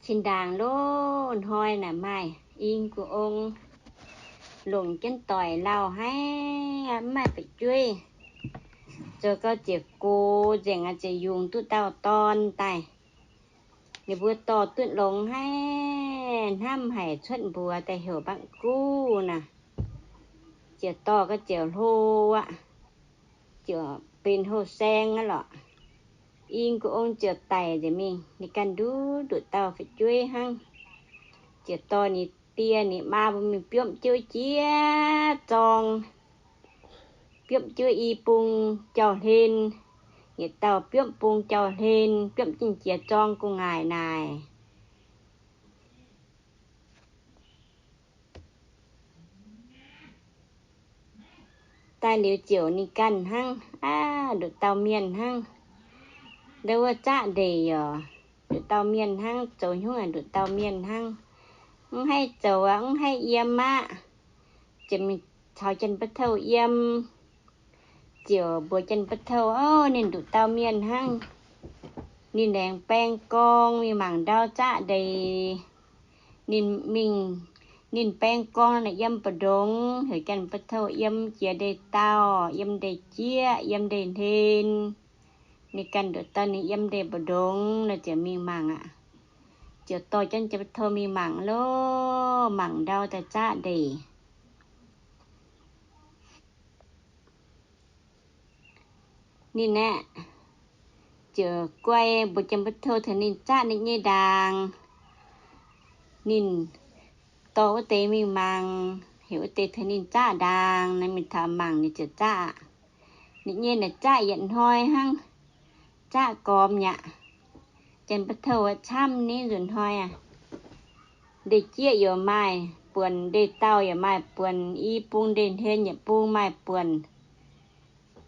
Cin-ndaangc loz-hnoi naaic maaih i gu'ong longc jienv doic lauh haiv, mv maaih fu'jueiv. Zoux gau ziouc gox nzengc, ziouc yungz duqv dauh dorn daaih. Ninh mbuo dorh duqv longx haiv, hnamv haic cuotv mbuox daaih heuc Mbangc Guv naaic. Ziouc dorh gau ziouc hlo aqv, ziouc benx houh saeng aqv lorqc. I gu'ong ziouc daic nzengc mingh. Ninh ganh nduqc nduqc dauh fu'jueiv hnangv. Ziouc dorh ninh die ninh maa mbuo mingh biopv jienv jiex zorng, biopv jienv i bung jauv hlen. Yietc dauh biopv bung jauv hlen, biopv jienv jiex zorng gu'nguaaic naaic. Daaih liuz ziouc ninh ganh hnangv, aav, nduqc dauh mienh hnangv. Ndau wuov zaqv ndeic yaac nduqc dauh mienh hnangv, zoux hnyouv nduqc dauh mienh hnangv. Mv haih zoux aqv, mv haih yiem aqv. Ziouc mingh caux Janx-Ba'touv yiem. Ziouc mbuox Janx-Ba'touv, ov, ninh nduqc dauh mienh hnangv. Ninh laengz baeng gorng mingh mangc ndau zaqv ndeic. Ninh mingh, ninh baeng gorng naaic yiem mbu'ndongx, heuc Janx-Ba'touv yiem jiex ndeic-daauh, yiem ndeic-jieqv, yiem ndeic-hlen. Ninh ganh nduqc dauh ninh yiem ndeic mbu'ndongx nor ziouc mingh mangc aqv. Ziouc dorh jienv Janx-Ba'touv mingh mangc loh, mangc ndau daaih zaqv ndeic. Ninh aeqv, ziouc guai mbuox Janx-Ba'touv tengx ninh zaqv ninh nyei ndaangc. Ninh dorh wuov deix mingh mangc, heuc wuov deix tengx ninh zaqv ndaangc. Naaiv mingh taux mangc ninh ziouc zaqv aqv. Ninh nyei naaic zaqv yietc hnoi hnangv, zaqv gormx mi'aqv. Janx-Ba'touv camv ni, nzunc hnoi aqv, ndeic-jieqv yaac maaih buonc, ndeic-daauh yaac maaih buonc, i bung ndeic-hlen yietc bung maaih buonc.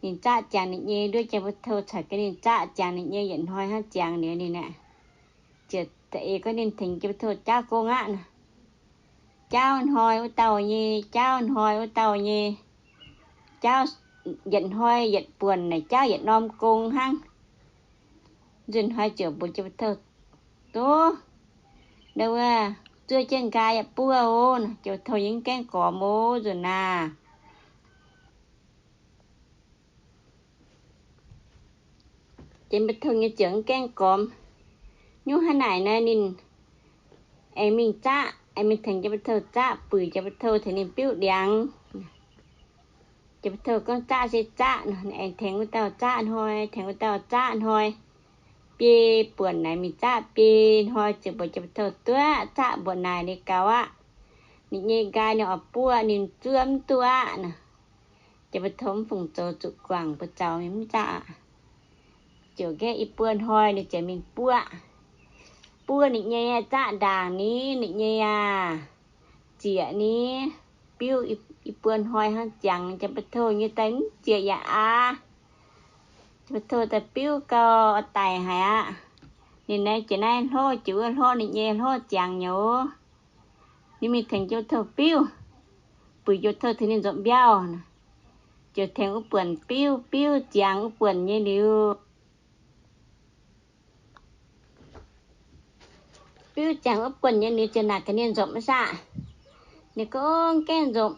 Ninh zaqv ziangx ninh nyei nduov, Janx-Ba'touv caux gaax ninh zaqv ziangx ninh nyei yietc hnoi hnangv ziangx liuz ninh aeqv, ziouc eix gorngv ninh tengx Janx-Ba'touv jaauv gong aqv nor. Jaauv hnoi wuov dauh nyei, jaauv hnoi wuov dauh nyei, jaauv yietc hnoi yietc buonc naaic jaauv yietc norm gong hnangv. Nzunc hnoi ziouc mbuox Janx-Ba'touv, Dov, ndau wuov zuov jienv nqaai yaac buov oc. Janx-Ba'touv nyei mv gaengh gormx oc nzunc naaiv. Janx-Ba'touv nyei ziouc mv gaengh gormx. Nyungc hnangv naaic naaiv ninh aengx mingh zaqv, aengx mingh tengx Janx-Ba'touv zaqv, buic Janx-Ba'touv tengx ninh biuv ndiangx. Janx-Ba'touv gorngv zaqv se zaqv nor, aengx tengx wuov dauh zaqv hnoi, tengx wuov dauh zaqv hnoi. Biei buonc naaic mingh zaqv biei hnoi, ziouc mbuox Janx-Ba'touv, Duqv zaqv mbuoqc naaic liuz gaux aqv. Ninh nyei nqaai ninh oix buov, ninh zuov mv duqv aqv nor. Janx-Ba'touv mv fungc zoux, zuqc guangc buoz-zaux mingh mv zaqv aqv. Ziouc gaeqv i buo hnoi ninh ziouc mingh buov. Buov ninh nyei zaqv ndaangc ni, ninh nyei aac, zieqc ni, biuv i buo hnoi hnangv ziangx. Janx-Ba'touv nyei daaih mv zieqc yaac aav. Janx-Ba'touv daaih biuv gau, oix daic haic aqv. Ninh naaiv jiex naaiv hlorv jiex wuov hlorv, ninh nyei hlorv ziangx nyei oc. Ninh mingh tengx Janx-Ba'touv biuv, buic Janx-Ba'touv tengx ninh nzopc mbiauh. Ziouc tengx wuov buonc biuv, biuv ziangx wuov buonc nyei liuz, biuv ziangx wuov buonc nyei liuz ziouc naaic gaax ninh nzopc mv saqv. Ninh gorngv, Mv gaengh nzopc.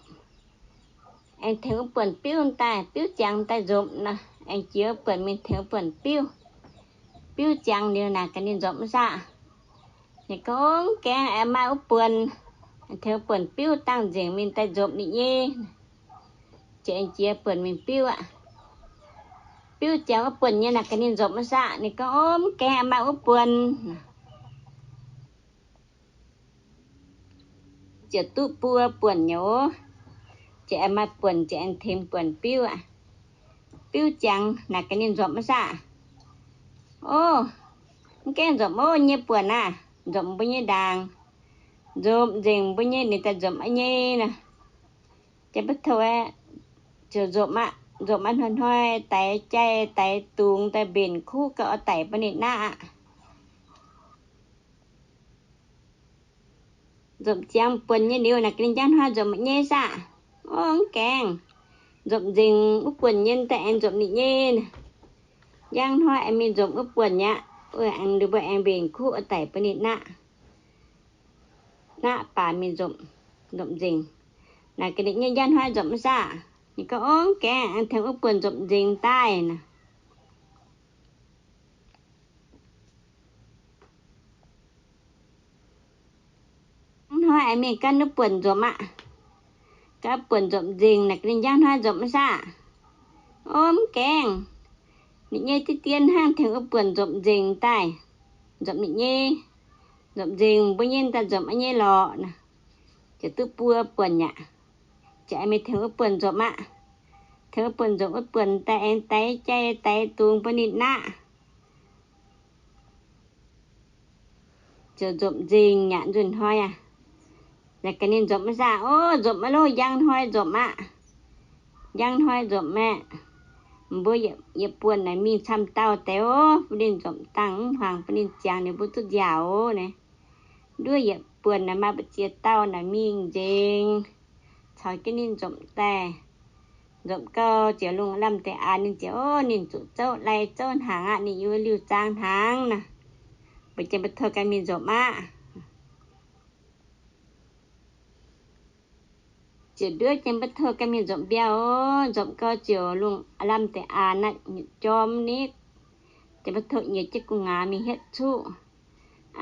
Aengx tengx wuov buonc biuv daaih, biuv ziangx daaih nzopc nor. Aengx jiex wuov buonc mingh tengx wuov buonc biuv. Biuv ziangx liuz naaic gaax ninh nzopc mv saqv. Ninh gorngv, Mv gaengh, aengx maaih wuov buonc. Aengx tengx wuov buonc biuv dangh nzengc mingh daaih nzopc ninh nyei. Ziouc aengx jiex buonc mingh biuv aqv. Biuv ziangx wuov buonc nyei naaic gaax ninh nzopc mv saqv. Ninh gorngv, Mv gaengh, aengx maaih wuov buonc. Ziouc duqv buo buonc nyei oc. Ziouc aengx maaih buonc, ziouc aengx tengx buonc biuv aqv. Biuv ziangx naaic gaax ninh nzopc mv saqv. Ov, mv gaengh nzopc ov, nyei buonc aah, nzopc mbuo nyei ndaangc. Nzopc nzengc mbuo nyei ninh daaih nzopc a'nyei nor. Janx-Ba'touv aeqv, ziouc nzopc aqv. Nzopc aqv hnoi-hnoi daix jai daix dungz daaih mbenc kuv gau oix daic bun ninh naqv aqv. Nzopc ziangx buonc nyei liuz naaic gaax ninh njang hnoi nzopc ma'nyei saqv. Ov, mv gaengh. Nzopc nzengc wuov buonc nyei daaih aengx nzopc ninh nyei. Njang hnoi aengx mingh nzopc wuov buonc aqv. Wuov aengx liuz mbuo aengx mbenc kuv oix daic bun ninh naqv. naqv baac mingh nzopc, nzopc nzengc. Naaic ga'nyiec nyei njang hnoi nzopc mv saah? Ninh gorngv, Ov, mv gaengh, aengx tengx wuov buonc nzopc nzengc daaih naaic. Njang hnoi aengx mingh gan wuov buonc nzopc aqv. Gan wuov buonc nzopc nzengc naaic, ga'nyiec njang hnoi nzopc mv saah? Ov, mv gaengh. Ninh nyei diqv dien hnangv, tengx wuov buonc nzopc nzengc daaih. Nzopc ninh nyei, nzopc nzengc mbuo nyei daaih, nzopc a'nyei lorqc naaic. Ziouc duqv buo buonc aqv. Ziouc aengx mingh tengx wuov buonc nzopc aqv. Tengx wuov buonc nzopc, wuov buonc daaih aengx daix jai daix dungz bun ninh naqv. Ziouc nzopc nzengc aqv. Nzunc hnoi aac, naaic gaax ninh nzopc mv saah? Ov, nzopc maiv loh, njang hnoi nzopc aqv. Njang hnoi nzopc maeqv. Mbuo yietc buonc naaic mingh camv dauh deix ov, bun ninh nzopc dangh mv hmuangx bun ninh ziangx, ninh mbuo duqv nziaauc ov naaic. Nduov yietc buonc naaic maaih mbu'ziex dauh naaic mingh nzengc, caux jienv ninh nzopc daaih. Nzopc gau ziouc lungh lamh deix aqv, ninh ziouc, ov, ninh zuqc zouv lai zouv hnaangx aqv, ninh yiem liuh zaang hnaangx naaic. Mbuo Janx-Beutou ganh mingh nzopc aqv. Ziouc nduov Janx-Beutou ganh mingh nzopc mbiauh ov. Nzopc gau ziouc lungh lamh deix aqv, naaiv nyutc jorm nitv. Janx-Beutou nyiex jienv gu'nguaaz mingh hietv cuqv.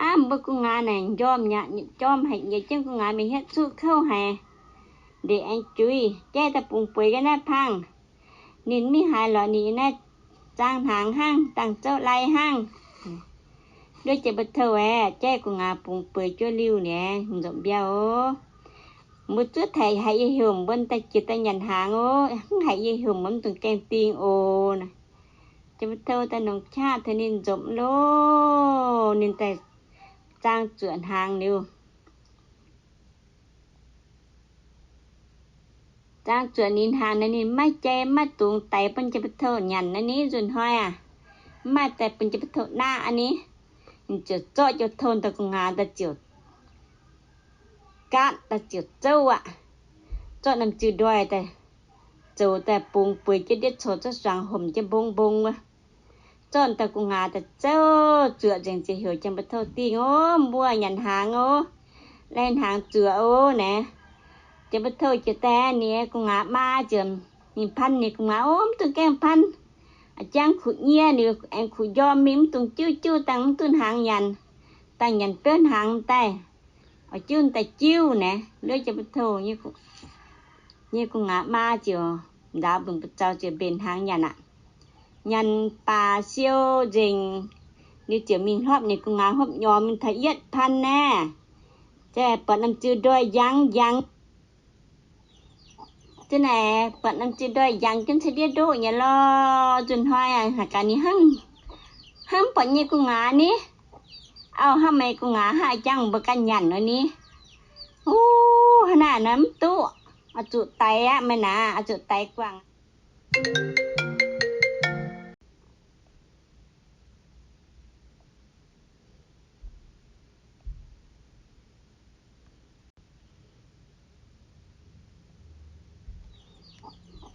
Aav, mbuo gu'nguaaz naaic njormh nyei aqv, nyutc jorm haic, nyiex jienv gu'nguaaz mingh hietv cuqv kouv haic. Ndeic aengx juiz, jaiv daaih bungx bueix ga'naaiv pangh. Ninh mingh haaix lorqc, ninh naaiv zaang hnaangx hnangv, dangh zouv lai hnangv. Nduov Janx-Beutou aeqv, jaiv gu'nguaaz bungx bueix juov liuh niaa, nzopc mbiauh ov. Mbuo zuov taaih haiz yie heuc mbuo daaih jiex daaih nyanc hnaangx ov, mv haiz yie heuc mbuo mv dungx gaengh dingh oc. Janx-Beutou daaih nongc qaqv tengx ninh nzopc loh, ninh daaih zaang zuoqc hnaangx liuz. Zaang zuoqc ninh hnaangx naaic, ninh maiv jai maiv dungx daix bun Janx-Beutou nyanc naaiv ni. Nzunc hnoi aac, mv maaih daaih bun Janx-Beutou naqv aqv ni. Ninh ziouc zorqv Janx-Beutou daaih gu'nguaaz daaih ziouc gaatv daaih ziouc zouv aqv. Zorqv norm ziux ndoih daaih zoux daaih bungx bueix jienv ndiev coux zorqv suangx homc jienv mbong mbong wuov. Zorqv daaih gu'nguaaz daaih zouv zuoqc nzengc ziouc heuc Janx-Beutou dingh ov, mbuo nyanc hnaangx ov, lai hnaangx zuoqc ov naaic. Janx-Beutou jiex daaih ninh gu'nguaaz maa ziouc mingh pan ninh gu'nguaaz ov, mv dungx gaengh pan. A'jang kuqc nyie, ninh aengx kuqc njormh mingh, mv dungx jiuv, jiuv dangh mv duqv hnaangx nyanc. Dangh nyanc biouv hnaangx daaih, oix jiuv daaih jiuv naaic. Nduov Janx-Beutou nyei gu'nguaaz maa ziouc nzaaux mbu'zaux ziouc mbenc hnaangx nyanc aqv. Nyanc baac siou nzengc, ninh ziouc mingh hlopv ninh gu'nguaaz hopv nyormx mingh taux yietv pan naaiv. Jai buatc norm ziux ndoih njangx njangx. Zinh naaic buatc norm ziux ndoih njangx jienv ca'ndiev ndoqv nyei lorh. Nzunc hnoi aac, haaix gaax ninh hnangv, hnangv buatc nyei gu'nguaaz ni. Auv, hnangv meih gu'nguaaz hnangv a'jang mbuo ganh nyanc nor ni. Uv, hnangv naaic nor mv duqv, oix zuqc daix aqv meih naaic, oix zuqc daix guangc.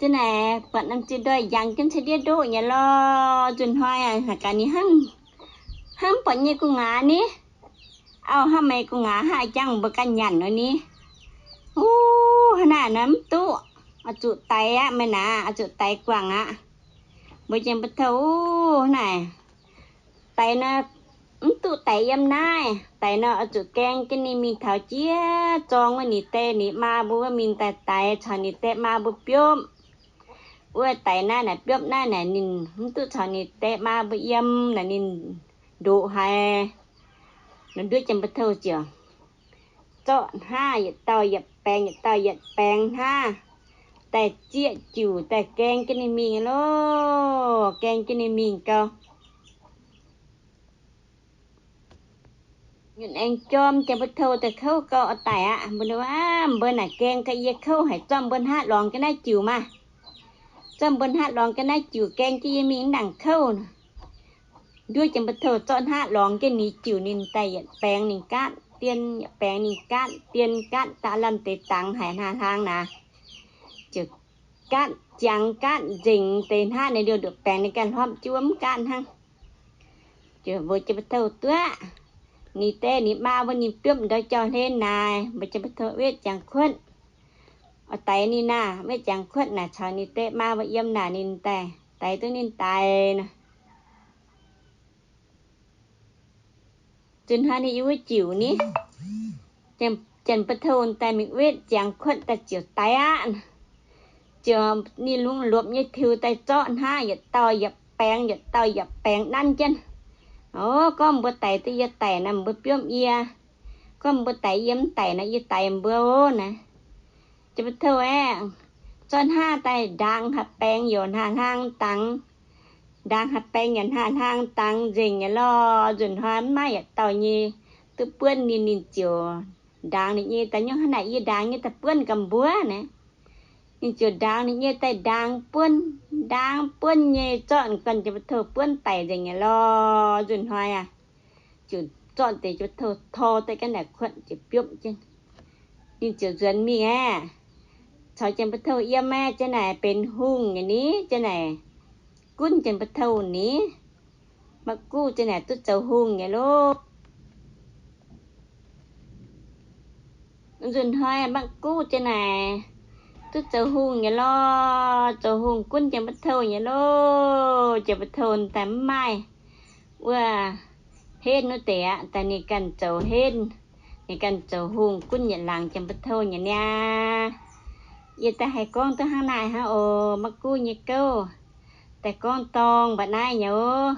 Zinh naaic buatc norm ziux ndoih njangx jienv ca'ndiev ndoqv nyei lorh. Nzunc hnoi aac, haaix gaax ninh hnangv, hnangv buatc nyei gu'nguaaz ni. Auv, hnangv meih gu'nguaaz hnangv a'jang mbuo ganh nyanc nor ni. Uv, hnangv naaic nor mv duqv, oix zuqc daix aqv meih naaic, oix zuqc daix guangc aqv. Mbuo Janx-Beutou uv naaic, daix nor mv duqv daix yiem naaiv. Daix nor oix zuqc gaeng jienv ninh mingh taux jiex zorng wuov ninh die ninh maa mbuo wuov mingh daaih daix, caux ninh die maa mbuo biopv. Wuov daix naaiv naaic biopv naaiv naaic ninh mv duqv caux ninh die maa mbuo yiem naaic, ninh ndoqc haic. Nduov Janx-Beutou ziouc zorqv hnangv yietc dauh yietc baengx, yietc dauh yietc baengx hnangv, daaih zieqv jiuc daaih gaeng jienv ninh mingh loh, gaeng jienv ninh mingh gau. Nyutc aengx jorm, Janx-Beutou daaih kouv gau oix daic aqv. Mbuo, mbuo naaic gaeng gau yie kouv haic, zorqv mbuo hnangv lorngx jienv naaiv jiuc maah. Zorqv mbuo hnangv lorngx jienv naaiv jiuc gaeng jienv yie mingh mv nangc kouv. Nduov Janx-Beutou zorqv hnangv lorngx jienv ninh jiuc, ninh daaih yietc baengx ninh gaatv dien, yietc baengx ninh gaatv dien, gaatv daaih lamh deix dangx haic hnangv naaic. Ziouc gaatv jangx gaatv nzengc deix hnangv, ninh liouh nduqc baengx ninh ganh hlopv jienv wuov mv gaatv hnangv. Ziouc mbuox Janx-Beutou duqv, Ninh deix ninh maa mbuo ninh biopv ndau jauv-hlen naaic, mbuo Janx-Butv-Tong wetv ziangx kuotv. Oix daix ninh naaic, wetv ziangx kuotv naaic caux ninh deix maa mbuo yiem naaic ninh daaih daix duqv ninh daix nor. Nzunc hnoi ninh yiem wuov jiuc ni, Janx-Butv-Tong daaih mingh wetv ziangx kuotv daaih ziouc daix aqv. Ziouc ninh lungz luopc nyei tiux daaih zorqv hnangv yietc dauh yietc baengx, yietc dauh yietc baengx nanv jienv. O, gorngv mbuo daix duqv yie daix naaic mbuo biopv yie. Gorngv mbuo daix yie mv daix naaic yie daix mbuo oc naaic. Janx-Butv-Tong aeqv, zorqv hnangv daaih ndaang haaix baengx youc hnangv hlang dangx. Ndaang haaix baengx yaac hnangv hlang dangx nzengc nyei lorh. Nzunc hnoi mv maaih yietc dauh nyei duqv buonv ninh, ninh ziouc ndaang ninh nyei daaih nyungc hnangv naaic yie ndaang nyei daaih buonv gaax mbuo naaic. Ninh ziouc ndaang ninh nyei daaih ndaang buonv, ndaang buonv nyei zorqv ganh Janx-Butv-Tong buonv daic nzengc nyei lorh. Nzunc hnoi aac, ziouc zorqv deix Janx-Butv-Tong tor daaih ganh naaic kuotv ziouc biopv jienv. Ninh ziouc nzuonx mingh aeqv, caux Janx-Butv-Tong yiem aeqv, janx naaic benx hungh nyei ni, janx naaic gunv Janx-Butv-Tong ni. Mapv Guv janx naaic duqv zoux hungh nyei loh. Nzunc hnoi Mapv Guv janx naaic duqv zoux hungh nyei lorh, zoux hungh gunv Janx-Butv-Tong nyei loh. Janx-Butv-Tong daaih mv maaih wuov henv wuov deix aqv, daaih ninh ganh zoux henv, ninh ganh zoux hungh gunv yietc laangz Janx-Butv-Tong nyei niaa. Yie daaih haih gorngv duqv hnangv naaic hnangv oc. Mapv Guv nyei gouv daaih gorngv dorngc mba'naaiv nyei oc.